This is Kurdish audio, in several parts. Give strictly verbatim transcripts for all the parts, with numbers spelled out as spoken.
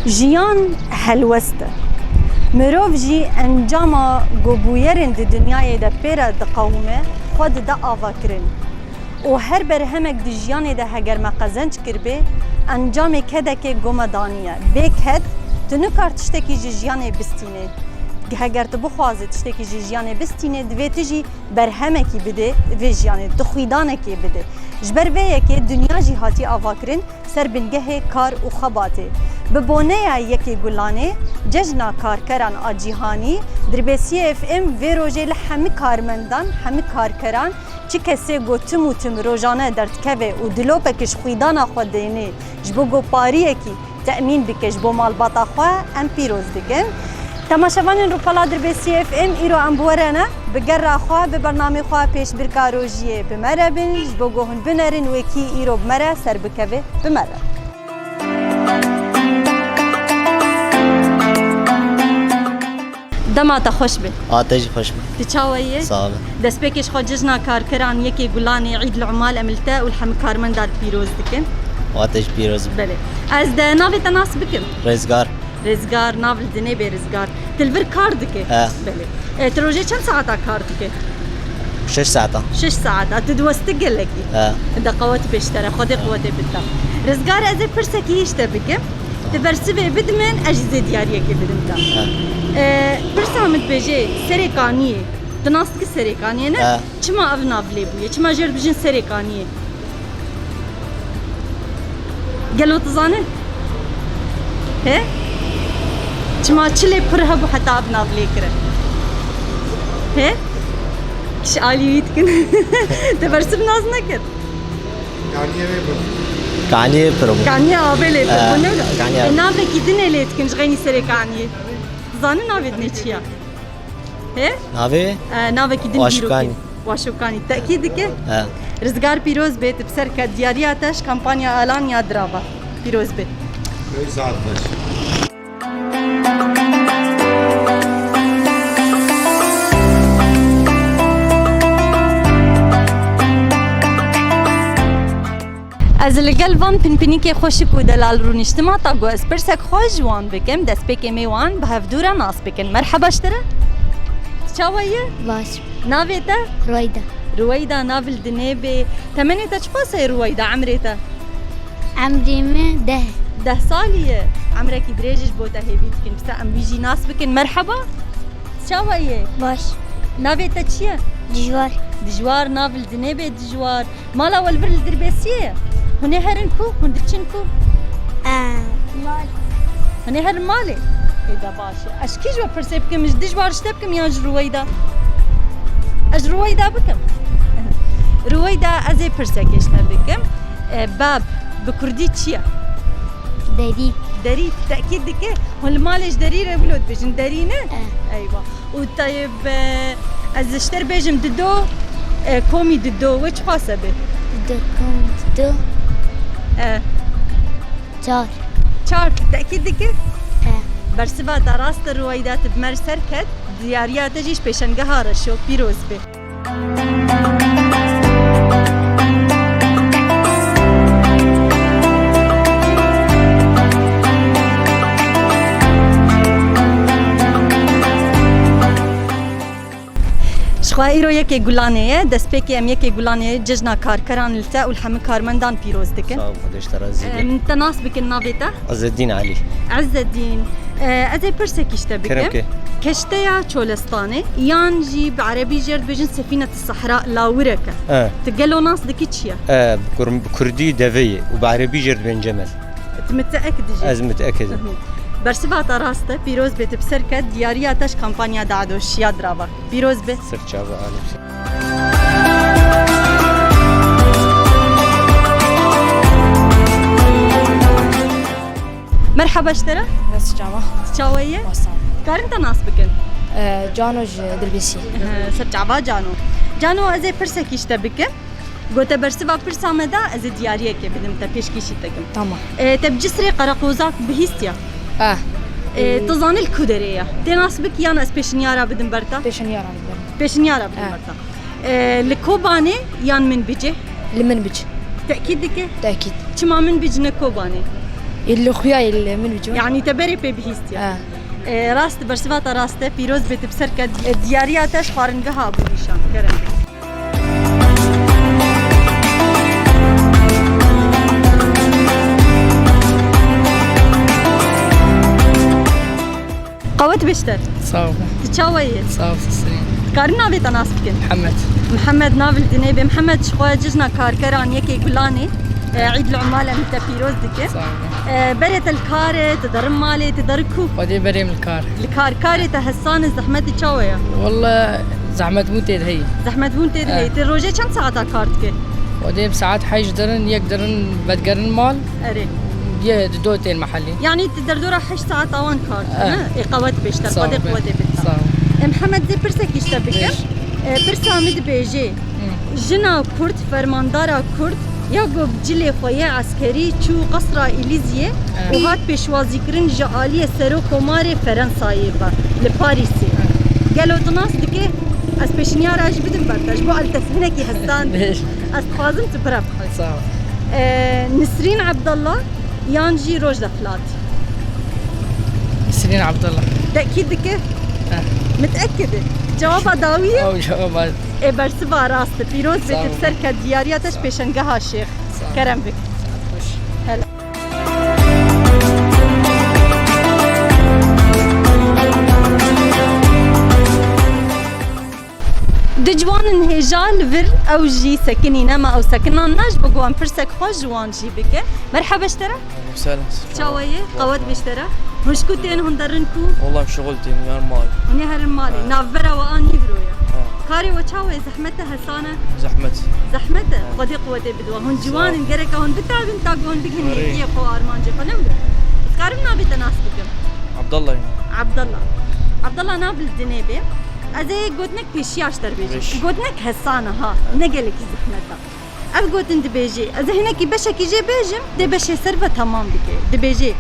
Jiyan helwest e. Mirov jî encama ku bûyerên di dinyayê de pê re diqewime, xwe dide avakirin. Û her berhemek di jiyanê de heger me qezenc kiribê, encamê kedekê ku me daniye. Bê ked, tu nikar tiştekî ji jiyanê bistînê. Heger tu bixwazî tiştekî ji jiyanê bistînê, divê tu jî berhemekî bidê vê jiyanê, tu xwîdanekê bidê. Ji ber vê yekê dinya jî hatiye avakirin ser bingehê kar û xebatê. Bi boneya yekê Gulanê, Cejna Karkeran a Cîhanî, Dirbêsiyê F M vê rojê li hemî karmendan, hemî karkeran, çi kesê ku tim û tim rojane derdikeve û dilopek ji xwîdana xwe dênê, ji bo ku pariyekî temîn bike ji bo malbata xwe, em pîroz dikin. Temaşevanên Rûpela Dirbêsiyê F M, îro em bi we re ne, bi gera xwe, bi bernamê xwe Pêşbirka Rojiyê bi me re bin, ji bo ku hûn binerin wekî îro bi me re ser bikeve, bi me re. Dema te xweş be. A te jî xweş be. Tu çawa yî? Sax be. Destpêkê ji xwe Cejna Karkeran yekê Gulanê, Îd li Umal, em li te û li hemî karmenda li pîroz dikin. A te jî pîroz be. Belê. Ez de navê te nas bikim? Rêzgar. Rêzgar, nav li dinê bê Rêzgar. Tu li vir kar dike? He. Belê. E, tu rojê çend saeta kar dike? Şeş saeta. Şeş saeta. Tu diwesti gelekî. He. Hinde qewet pêştere. Xwedê qewetê bidda. Rêzgar, ez ê pirsekî ji te bikim. Tu bersivê bidî min, ez jî zê diyariyekê bidim te. He. E, pirsa min dibêje Serê Kaniyê. Tu nas dikî Serê Kaniyê ne? He. Çima ev nav lê bûye? Çima jê re dibêjin Serê Kaniyê? Gelo tu zanî? He? Çima çi lê pir hebû heta ev nav lê kire? He? Kiş alî wî dikin. Te bersiv nas nekir. Kaniyê wê pir. Kaniyê pir bû. Kaniyê avê lê pir bû, ne? Kaniyê avê. E, navekî dinê lê dikin ji xeynî Serê Kaniyê. Zanî navê dinê çi ya? He? Navê? E, navekî din Waşûkanî. Dîrokî. Waşûkanî. Tekîd dike? He. Rizgar pîroz bê, tu bi ser ket diyariya te ji kampanya Alanya Dirava. Pîroz bê. Ew saet xweş. Ez li gel van pinpinîkê xweşik û delal rûniştim, heta ku ez pirsek xwe ji wan bikim, destpêkê me wan bi hevdû re nas bikin. Merheba ji te re. Çawa yî? Baş. Navê te? Ruweyda. Ruweyda, nav li dinê bê. Temenê te çiqas e Ruweyda, emrê te? Emrê min deh. Deh salî ye. Emrekî dirêj ji bo te hêvî dikin. Pisa em wî jî nas bikin. Merheba. Çawa yî? Baş. Navê te çi ye? Dijwar. Dijwar, nav li dinê bê Dijwar. Mala we li vir li Dirbêsiyê ye? Hûn ê herin ku? Hûn diçin ku? Ee, mal. Hûn ê herin malê? Ê de baş e. Ez ji kî ji we pirsê bikim? Ji Dijwar ji te bikim yan ji Ruweyda? Ez ji Ruweyda bikim. Ruweyda, ez ê pirsekê ji te bikim. E, bab, bi kurdî çi ye? Derî. Derî, tekîd dike. Hûn li malê ji derî re wilo dibêjin. Derî ne? E. Eywa. Û tayê be, ez ji te re bêjim dido, e, komî dido, wê çiqas e bê? Dido komî dido. E. Çar. Çar, tekîd dike? E. Bersiva te rast e, Ruweyda, tu bi me re ser ket, diyariya te jî ji pêşengeha re şo, pîroz bê. Ji xwe îro yekê Gulanê ye. Destpêkê em yekê Gulanê cejna karkeran li te û li hemî karmendan pîroz dikin. Sağ ol, Xwedê ji te razî be. Em te nas bikin, navê te? Ezzedîn Elî. Ezzedîn. E, ez ê pirsekî ji te bikim. Kerem ke. Keşteya Çolestanê, yan jî bi erebî jê re dibêjin Sefînet Sehra, lawirek e. E. Tu gelo nas dikî çi ye? E, bi kur-, bi kurdî deve ye û bi erebî jê re dibên cemel. Tu miteekid î jê? Ez miteekid im. Bersiva te rast e, pîroz bê, tu bi ser ket, diyariya te ji kampanya Dado Şiya Dirava. Pîroz bê. Ser çava alem. Merheba ji te re. Dest çava. Çawa yî? Wasa. Karin te nas bikin? Ee, Cano ji Dirbêsiyê. He, ser çava Cano. Cano, ez ê pirsekî ji te bikim. Gote bersiva pirsa me da, ez ê diyariyekê bidim te, pêşkêşî te kim. Tamam. Ee, te bi Cisrê Qereqozak bihîstiya? Eh. Ee, tu zanî li ku derê ye? Tê nas bik yan ez pêşinyara bidim ber te? Pêşinyara bidim. Pêşinyara bidim ber te. Ee, li Kobanê yan Minbicê? Li Minbic. Tekîd dike? Tekîd. Çima Minbic ne Kobanê? Li xuya li min bicûn. Yanî te berê pê bihîstiye. Ha. E, rast, bersiva te rast e. Pîroz bê, tu bi ser ke di-, diyariya te ji xwaringeha bû nîşan. Kerem. Qewet bêjter. Sağ ol. Tu çawa yî? Sağ ol, sesî. Dikarin navê te nas bikin? Mihemed. Mihemed nav li dinê bê. Mihemed ji xwe cejna karkeran yekê Gulanê, e, Eîd li Umal em te pîroz dikin. Sağ ol. E, berê te li kar e, tu derin malê, tu derin ku? Xwedê berê min li kar. Li kar, karê te hesan e, zehmet e, çawa ye? Walla zehmet bûn tê de heye. Zehmet bûn tê de heye. Evet. Tu rojê çend saeta kar dikî? Xwedê bi saet heşt derin, yek derin vedigerin mal. Erê. Yê di do tên mehellî. Yanî tu derdora heşt saet awan kar dikî, eh, ne? Ê qewet bêjter, Xwedê qewetê bida. Sağ ol. Em Hemed dê pirsek îşte bikim. Bêj. E, pirsa min dibêjê, hı, jina Kurd, fermandara Kurd, ya ku bi cilê xwe yê eskerî çû qesra Îlîzyê, eh, û hat pêşwazîkirin ji aliyê Serokkomarê Ferensayê ve li Parîsê. Eh. Gelo tu nas dikî? Ez pêşniyara jî bidim ber te. Ji bo el te hinekî hesan. Bêj. Ez dixwazim tu bira bixwe. Sağ ol. E, Nisrîn Abdallah yan jî Rojda Filat? Nisrîn Abdallah. Tekîd dike? He. Mitekid e. Cewaba dawî ye? Ew cewaba. Ê bersiva rast e. Pîroz bê. Sağ ol. Tu bi ser ke diyariya te ji pêşengeha Şêx. Sağ ol. Kerem bik. Sağ ol. Hoş. Hela. Du ciwan in hêja li vir, ew jî sekinîne, me ew sekinan ne, ji bo ku em pirsek xwe ji wan jî bikin. Merheba ji te re. Selam. Çawa ye? Qewet bê ji te re. Hûn ji ku tên, hûn derin ku? Wallah şixul tên, yan mal. Hûn ê herin malê. Ha. Navbera we a nîvro ye. Ha. Karê we çawa ye? Zehmet e, hesan e? Zehmet. Zehmet e? Ha. Xwedê qewetê bidwa. Hûn ciwan in, gereka hûn bitavin, ta ku hûn bigihîn hêviyê xwe, armancê xwe, ne wilo? Dikarim navê te nas bikim? Abdallah. Abdallah. Abdallah nav li dinê bê. Ez ê gotinek pêşiya ji te re bêjim. Pêş. Gotinek hesan e ha, ne gelekî zehmet e. Ev gotin dibêjê, ez ê hinekî beşekî jê bêjim, dê beşê ser ve temam bike. Dibêjê,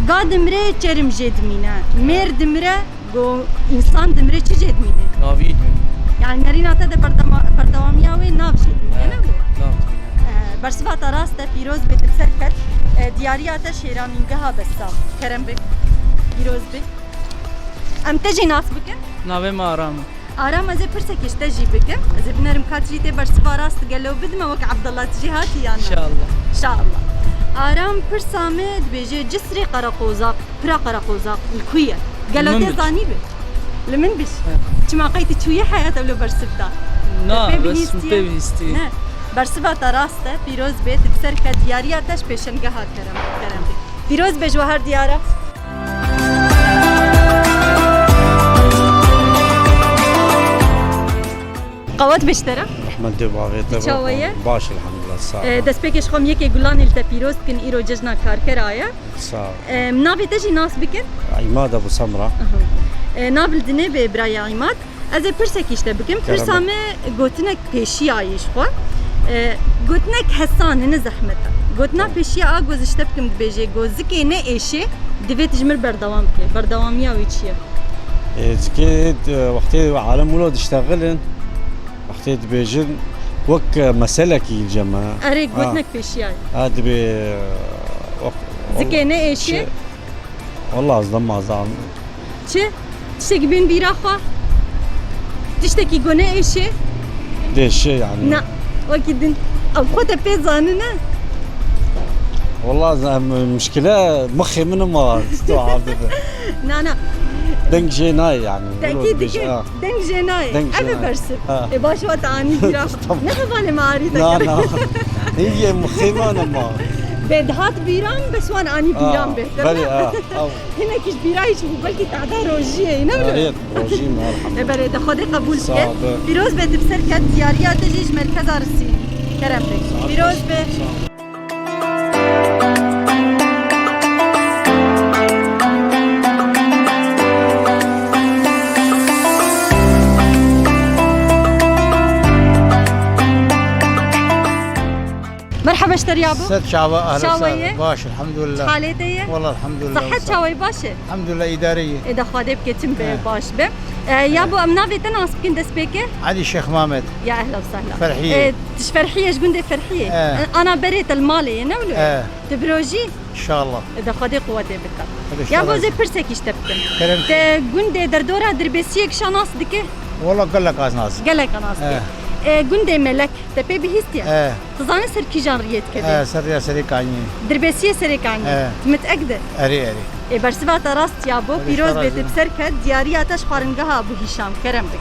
ga dimire, çerm jê dimîne. Mêr dimire, go însan dimire, çi jê dimîne? Navî dimîne. Yani nerîna te de berdema-, berdewamiya wê nav jê dimîne, ne wilo? Nav dimîne. E, bersiva te rast e, pîroz bê, tu bi ser ket. E, diyariya te şêranîngeha besa. Kerem bik, pîroz bik. Em te jî nas bikin. Navê me Aram e. Aram, ez ê pirsekê ji te jî bikim. Ez ê binerim ka tu jî tê bersiva rast gelo bidime wek Abdullah, tu jî hatî yan na? Înşallah. Înşallah. Aram, pirsa me dibêje, Cisrê Qereqozaq, pira Qereqozaq li ku ye? Gelo tê zanî bi? Li min biş. He. Çima qey tu çûyî heyata wilo bersiv da? Na, pê bihîstiye? Pê bihîstiye. Ne. Bersiva te rast e, pîroz bê, tu bi ser ke diyariya te ji pêşengeha kerem, kerem bê. Pîroz bê ji we her diyara. Qewet bê ji te re. Rehmet dê bavê te. Çawa ye? Baş, elhamdulillah, sağ ol. E, destpêkê ji xwe em yekê Gulanê li te pîroz dikin, îro cejna karkera ye. Sağ ol. E, navê te jî nas bikin? Îmad Ebu Semra. Aha. E, nav li dinê bê birayê Îmad. Ez ê pirsekî ji te bikim. Kerem. Pirsa me gotinek pêşiya yî ji xwe. E, gotinek hesan e, ne zehmet e. Gotina pêşiya a ku ez ji te bikim dibêje, ku zikê ne êşê, divê tu ji min berdewam bike. Berdewamiya wî çi ye? E, zikê, e, wextê alem wilo diştexilin, wextê dibêjin, wek, e, meselekî li cem me. Erê, ha, gotinek pêşiya yî. Ha, dibê, e, wek, zikê ne êşê? Çi? Wallah ez dema zan. Çi? Tiştekî bên bîra xwe? Tiştekî ku ne êşê? Dêşê yani. Na, wekî din. Ew xwe te pê zanine? Wallah ez, em, muşkile mixê min ma tu av dibe. Na, na. Deng jê nayê yani. Tekî dike. Deng jê nayê. Deng jê nayê. Ev e bersiv. Ha. Ê baş, wa te anî bîra xwe. Tamam. Ne hevalê me arî te kir. Na, na. Hîn yê mixê me ne ma. Bê dihat bîran, bes wan anî bîran bê. Belê, ha. Hinekî ji bîrayî çi bû, belkî tahda rojiyê, ne wilo? Evet, rojî me, elhamdülillah. Ê berê, de Xwedê qebûl bike. Sağ ol. Pîroz be, tu bi ser ket, diyariya te jî ji merkeza Risî. Kerem be. Sağ ol. Pîroz be. Sağ ol. Merheba ji te re yabo. Ser çava, ehlen. Çawa ye? Baş, elhamdülillah. Halê te ye? Wallah, elhamdülillah. Sehet çawa ye, baş e? Elhamdülillah, îdare ye. Ê de Xwedê bike tim be, baş be. E, yabo, em navê te nas bikin destpêkê? Elî Şêx Mamed. Ya ehla ve sehla. Ferhiyê. E, tu ji Ferhiyê, ji gundê Ferhiyê. E. E, ana berê te li malê ye, ne wilo? E. Tu bi rojî? İnşallah. De Xwedê quwetê bike. Hadi Ya inşallah. Boze, pirsek îşte bikim. Kerem. Te gundê derdora Dirbêsiyê kişa nas dike? Wala gelek az nas. Gelek nas dike. Eh. E, gundê Melek te pê bihîstiye? Eh, Tu zanî ser kîjan riyê dike? eh, ser ya Serê Kanî. Dirbêsiyê Serê Kanî. Eh. Tu mitek de. Erê, erê. Ê, bersiva te rast ya bo, Erê, pîroz bê, razî. Tu bi ser ket, diyariya te ji xwaringeha bû hîşam. Kerem bik.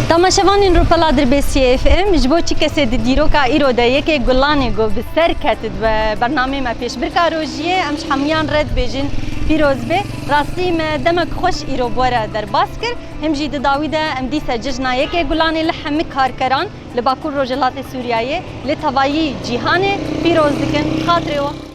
Temaşevanên Rûpela Dirbêsiyê F M, ji bo çi kesê di dîroka îro de yekê gulanê ku bi ser ket dibe bernameyê me pêşbirka rojiyê, em ji hemûyan re dibêjin pîroz bê. Rastî me demek xweş îro bi we re derbas kir. Him jî di dawî de em dîse cejna yekê gulanê li hemî karkeran li Bakur Rojhilatê Sûriyeyê, li tevayî cîhanê pîroz dikin. Xatirê we